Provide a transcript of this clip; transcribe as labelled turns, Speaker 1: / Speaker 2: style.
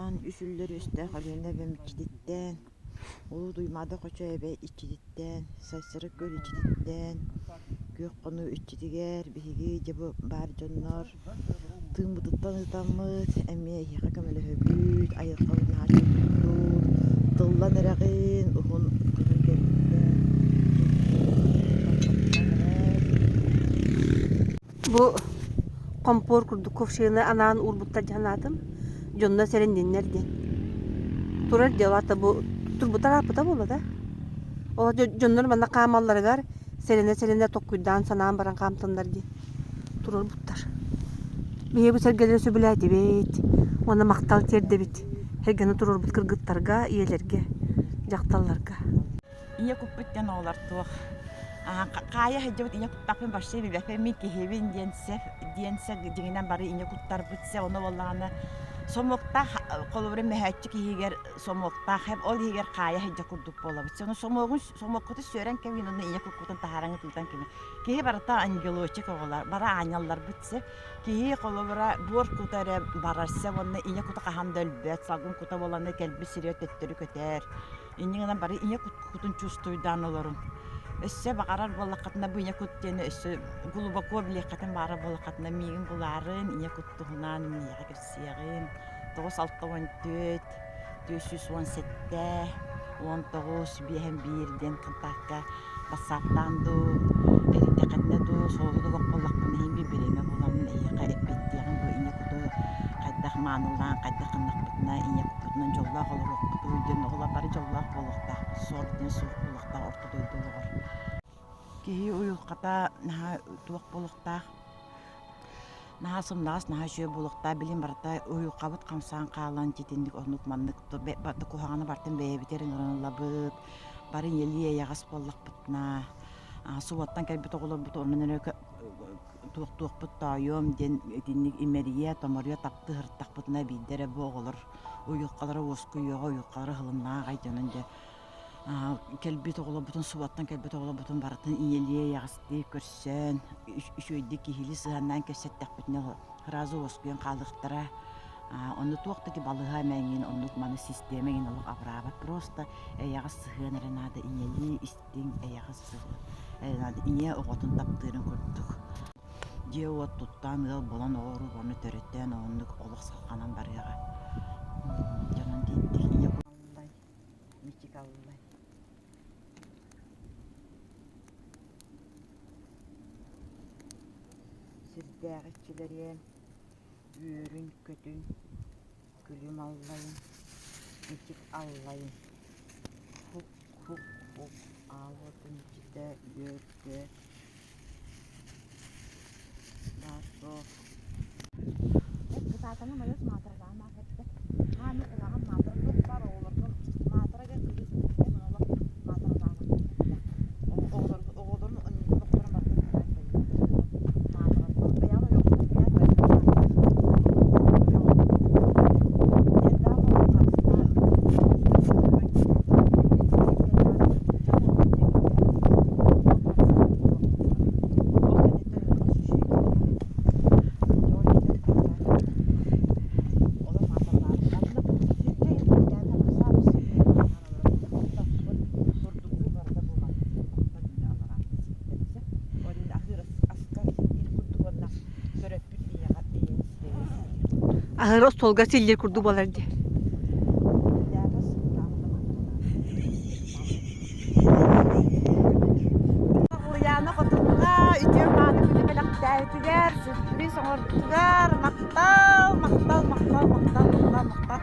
Speaker 1: Улахан үс үллэр үөстээх Өлүөнэ эбэм иччититтэн, Улуу Туймаада Хочо эбэ иччититтэн, Сайсары күөл иччититтэн, Күөх Хонуу иччитигэр биһиги дьэ бу баар дьоннор тыыммытыттан ыытаммыт, эмиэ эһиэхэ көмөлөһөбүт, айылҕабыт наһаа чугдуур, тыллан эрэҕин, уһун кыһын кэнниттэн
Speaker 2: Бу хомпуор курдук кувшины анаан уурбуттар дии санаатым. Дьонно сэрэнниннэр диэн. Турар дии, ол аата бу турбута ырааппыта буолла да. Ол дьоннор манна хаамалларыгар сэрэнэ-сэрэнэ токкуйдаан санаан баран хаамтыннар диэн туруорбуттар. Биһиги бу сэргэлэри сөбүлээтибит уонна махтал тиэрдэбит сэргэни туруорбут кыргыттарга, ийэлэргэ, дьахталларга.
Speaker 1: Ийэ куппут диэн оҕолор туох хаайа сылдьыбыт ийэ куттаахпын вообще билбэппин мин киһибин диэн сөп диэн сөп дьиҥинэн бары ийэ куттарбыт сөп ону буоллаҕына сомуоктаах холобура мөһөөччүк иһигэр сомуоктаах ол иһигэр хаайа сылдьар курдук буолабыт ону сомуогун сомуоккутун сүөрэн кэбиһин уонна ийэ куккутун таһаараҥҥыт ыытан кэбиһин киһи барыта ангелочек оҕолор бары аанньалларбыт сөп киһи холобура буор кута эрэ барар сөп уонна ийэ кута хаһан да өлбөт салгын кута буоланна кэлбит сиригэр төттөрү көтөр Инньэ гынан бары ийэ кутун чувствуйдаан олорун. Өссө баҕарар буоллаххытына бу ийэ кут диэни өссө глубоко билиэххитин баҕарар буоллаххытына миигин булаарын, ийэ кут туһунан миэхэ кэпсиэҕин. 964 417 19 51 диэн контакка бассааптаан дуу, эрийдэххитинэ дуу, суолу да олох буоллахпына иһин биир бириэмэ буламмын эйиэхэ эппиэттиэҕим бу ийэ куту хайдах маанылаан, хайдах гыннахпытына ийэ куппутунан дьоллоох олоруохпутуй диэн оҕолор бары дьоллоох буолуохтаахпыт, суох диэн суох буолуохтаах орто дойду олоҕор. Киһи уйулҕата наһаа туох буолуохтаах Наһаа сымнаҕас, наһаа үчүгэй буолуохтаах. Билигин барыта уйулҕабыт хамсаан хаалан итинник оннук-маннык куһаҕаны барытын бэйэбитигэр ыҥыран ылабыт. Бары ийэлии эйэҕэс буоллахпытына, субуоттан кэлбит оҕолорбут онон эрэ туохтуохпут тоойуом диэн итинник имэрийэ, томоруйа таптыы сырыттахпытына биирдэ эрэ бу оҕолор уйулҕалара уоскуйуоҕа, уйулҕалара ыһылыннаҕа аҕай дьонун дьэ кэлбит оҕолорбутун субуоттан кэлбит оҕолорбутун барытын ийэлии эйэҕэстии көрсөн үчүгэйдик киһилии сыһыаннаан кэпсэттэхпитинэ сразу уоскуйан хаалыахтара ону туох да балыһа эмэҥин оннук маны систиэмэ эҥин олох абыраабат просто эйэҕэс сыһыан эрэ наада ийэлии истиҥ эйэҕэс сыһыан эрэ наада ийэ оҕотун таптыырын курдук дьиэ-уот туттан ыал буолан оҕо ону төрөтөн оннук олох салҕанан барыаҕа дьонун ийэ Мичик аллай Сирдээх иччилэриэм, үөрүн-көтүн, күлүм аллайын, мичик аллайын Хук-хук-хук аал уотун иччитэ үөр-көт баар суох
Speaker 2: Аһары остуолга силлиир курдук буолар дии.
Speaker 1: Ульяна хотуҥҥа үтүө мааны күнү бэлэхтээбитигэр, сюрприз оҥорбутугар махтал, махтал, махтал, махтал, махтал, махтал.